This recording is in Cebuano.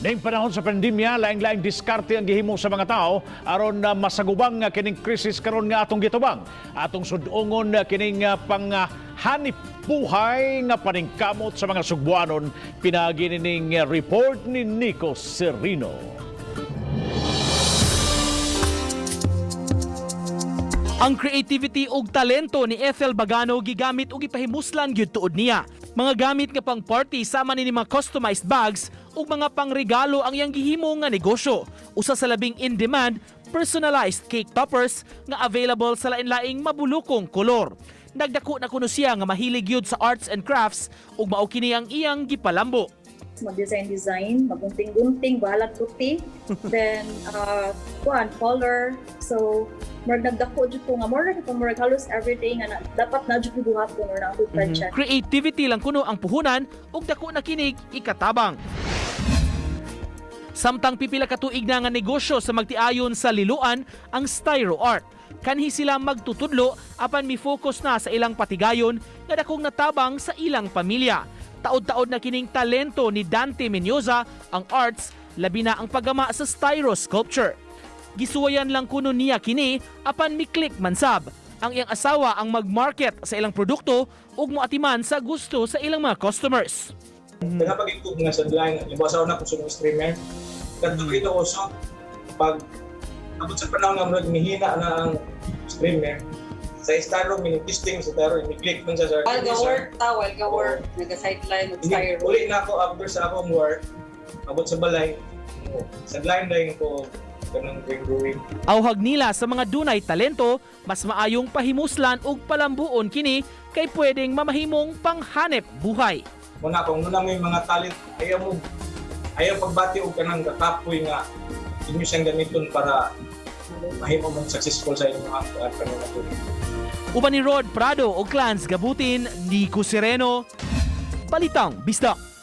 Ning panahon sa pandemya, laing-laing diskarte ang gihimo sa mga tao aron na masagubang nga kining krisis karon nga atong gitubang. Atong sudongon na kining panghanip buhay nga paningkamot sa mga Sugbuanon, pinaagi ning report ni Nico Serino. Ang creativity ug talento ni Ethel Bagano gigamit ug gipahimuslan gyud tuod niya. Mga gamit nga pang party sama ni mga customized bags ug mga pangregalo ang iyang gihimo nga negosyo. Usa sa labing in demand, personalized cake toppers nga available sa lain-laing mabulukong kolor. Nagdako na kuno siya nga mahilig gyud sa arts and crafts ug mao kini ang iyang gipalambo. Mag-design-design, magunting-gunting, bahalag puti. Then, kuan, color. So, murag nagdako jud ko nga, murag ko, murag halos everyday nga na, dapat na jud ko buhaton or na ako mm. Creativity lang kuno ang puhunan ug dako na kinig ikatabang. Samtang pipila ka tuig na nga negosyo sa magtiayon sa Liloan ang Styro Art. Kanhi sila magtutudlo apan mi-focus na sa ilang patigayon nga dakong natabang sa ilang pamilya. Taod-taod na kining talento ni Dante Mendoza ang arts, labi na ang paggama sa styro sculpture. Gisuwayan lang kuno niya kini apan miklik man sab. Ang iyang asawa ang mag-market sa ilang produkto ug moatiman sa gusto sa ilang mga customers. Kaya pag ito nga sa line, halimbawa sa una kung sino streamer, kadto ito uso pag abot sa panahon nga murag mihina na ang streamer sa Styro, mini-testing sa Styro, ini-click man siya sa While ga work ta, while ga work, naga-sideline og styro. Uli na ako after sa akong work, abot sa balay, sa line na ko kanang drawing. Auhag nila sa mga dunay talento, mas maayong pahimuslan ug palambuon kini kay pwedeng mamahimong panghanep buhay. Muna kung nuna may mga talent, ayaw mo ayaw pagbati og kanang kakapoy nga inyo siyang gamiton para mahimo mong successful sa inyong mga kuan. Uban ni Rod Prado o Clans Gabutin, Nico Sereno, Balitang Bisdak.